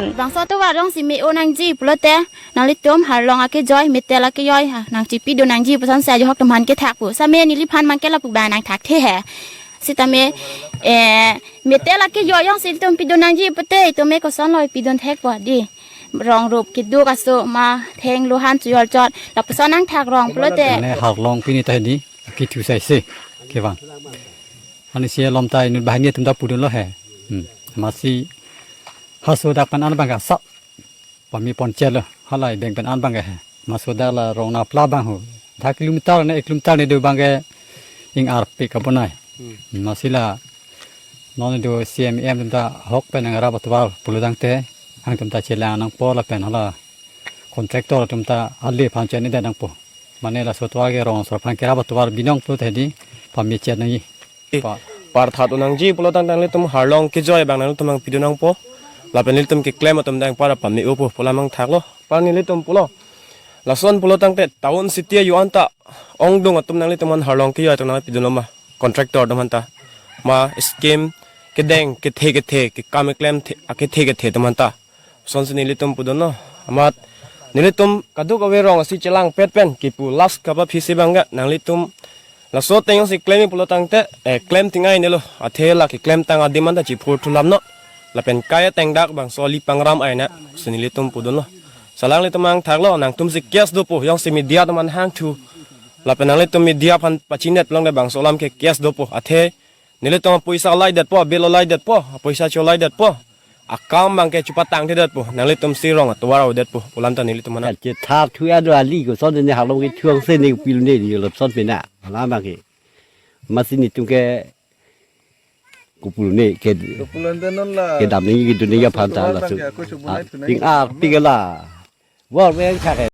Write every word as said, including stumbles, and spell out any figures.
Bangso atovar jongsi me-o nangji pulote, nanglitum arlong akejoi, metel akejoi, ha, nangchipidun nangji puson si ajohok atum aphan kethak pu. Same neliphan abangke lapu abang nangthakthe he. Sitame, eh, metel akejoi jongsi ilitum pidun nangji pute, itum me kosonlo pidun thekpo di. Rong rup keduk aso ma thenglo han chojor chot. Lapuson nangthak rong pulote. Ne arlong pini ta hedi, kethu sai se, kevang. Ani si alom ta inut banghini atum ta pudunlo he. Hmm. Amatsi haso dak pen an abangke asap pame ponchelo. Halai beng pen an abangke he. Maso dak la rong napla abang ho. Dha kilometer ne ek kilometer ne do abangke ing arpik abonai. Hmm. Amatsi la non do C M M atum ta ahok pen nangrap atovar pulotangte, nangtum ta chelang nangpo lapen hala contractor atum ta ale aphan chini det nangpo. Mane laso atovar ke rong asor aphan kerap atovar binong pulote hedi pame chet nangji. Eh, Pa- parthat un nangji pulotangte nanglitum arlong kejoi abang nanglitum nangpidun nangpo. Lapen nelitum keklem atum dang para pame-o po pu alam nangthaklo. Par nelitum pulo. Lason pulotangte town city ajo anta ongdung atum nanglitum aphan arlong kejoi atum nangpidunlo ma contractor atum aphanta. Ma scheme kedeng kethe kethe, kekam keklem the, akethe kethe atum aphanta. Sonsi nelitum pudunlo. Amat nelitum kadokave rong asi chelangpet pen kipu last kapaphisi abangke nanglitum laso ateng si klem pulotangte, eh, klem tingai nelo. Athe la keklemtang adim anta chiphurthulamnon. Lapen kai ateng dak bangso ali pangram aina si nelitum pudunlo. Salang nelitum nangthaklo, nangtum si case dopo, jongsi media atum aphan hangthu. Lapen nanglitum media aphan pachinet longde bangso alam ke case dopo. Athe nelitum apoisa laidetpo, bill laidetpo, apoisa cholaidetpo. Akam abangke chepatangthedetpo, nanglitum si rong atovar avedetpo pu alam ta nelitum mena. Chethakthu ya do ali koson ne arlong kethu-ang si ne pilone ne lason pena. Alam abangke. Amatsi netum ke kopilone ke Kopilone non la kedam ne kedun ne ya aphan ta laso. Kopilone ke ako chobonai thunai. Ping arpik la. War beng thak he.